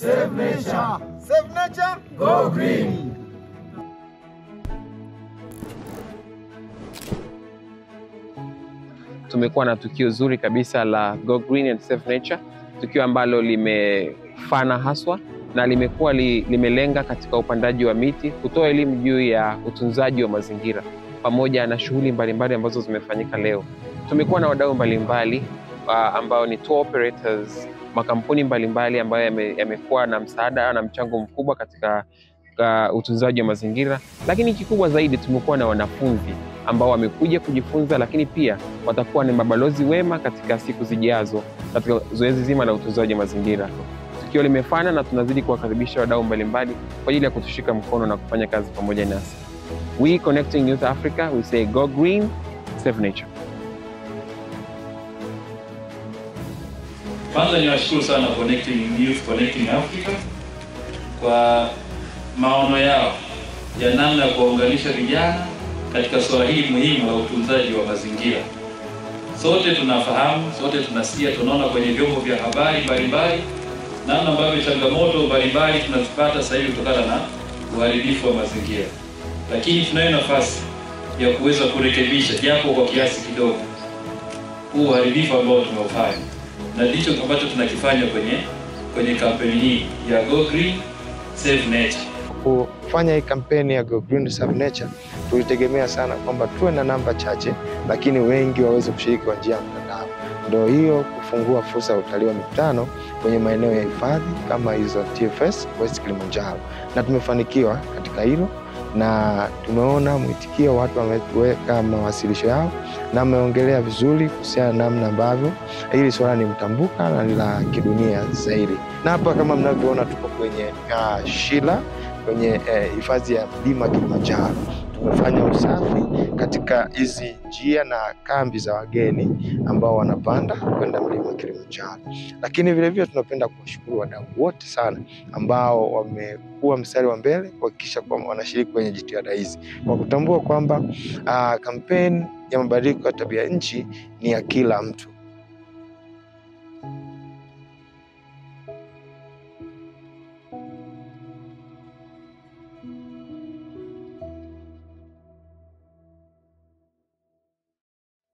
Save nature. Save nature. Go green. Tumekuwa na tukio zuri kabisa la Go Green and Save Nature, tukio ambalo limefana haswa na limekuwa limelenga katika upandaji wa miti, kutoa elimu juu ya utunzaji wa mazingira pamoja na shughuli mbalimbali ambazo zimefanyika leo. Tumekuwa na wadau mbalimbali ambao ni tour operators, makampuni mbalimbali ambayo yamekuwa na msaada na mchango mkubwa katika utunzaji wa mazingira, lakini kikubwa zaidi tumekuwa na wanafunzi ambao wamekuja kujifunza, lakini pia watakuwa ni mabalozi wema katika siku zijazo katika zoezi zima la utunzaji wa mazingira. Tukio limefana na tunazidi kuwakaribisha wadau mbalimbali kwa ajili ya kutushika mkono na kufanya kazi pamoja nasi. We Connecting Youth Africa, we say go green, save nature. Kwanza niwashukuru sana Connecting Youth, Connecting Africa kwa maono yao ya namna ya kuwaunganisha vijana katika suala hili muhimu la utunzaji wa mazingira. Sote tunafahamu, sote tunasikia, tunaona kwenye vyombo vya habari mbalimbali namna ambavyo changamoto mbalimbali tunazipata sasa hivi kutokana na uharibifu wa mazingira. Lakini tunayo nafasi ya kuweza kurekebisha japo kwa kiasi kidogo huu uharibifu ambao tumeufanya, na ndicho ambacho tunakifanya kwenye kampeni hii ya Go Green Save Nature. Kufanya hii kampeni ya Go Green Save Nature tulitegemea sana kwamba tuwe na namba chache, lakini wengi waweze kushiriki kwa njia ya mtandao. Ndio hiyo kufungua fursa ya utalii wa mikutano kwenye maeneo ya hifadhi kama hizo TFS West Kilimanjaro, na tumefanikiwa katika hilo na tumeona mwitikio, watu wameweka mawasilisho yao na wameongelea vizuri kuhusiana na namna ambavyo hili swala ni mtambuka na ni la kidunia zaidi. Na hapa kama mnavyoona tuko kwenye Shila kwenye hifadhi ya Mlima Kilimanjaro. Tumefanya usafi katika hizi njia na kambi za wageni ambao wanapanda kwenda Mlima Kilimanjaro. Lakini vile vile tunapenda kuwashukuru wadau wote sana ambao wamekuwa mstari wa mbele kuhakikisha kwamba wanashiriki kwenye jitihada hizi, kwa kutambua kwamba kampeni ya mabadiliko ya tabia nchi ni ya kila mtu.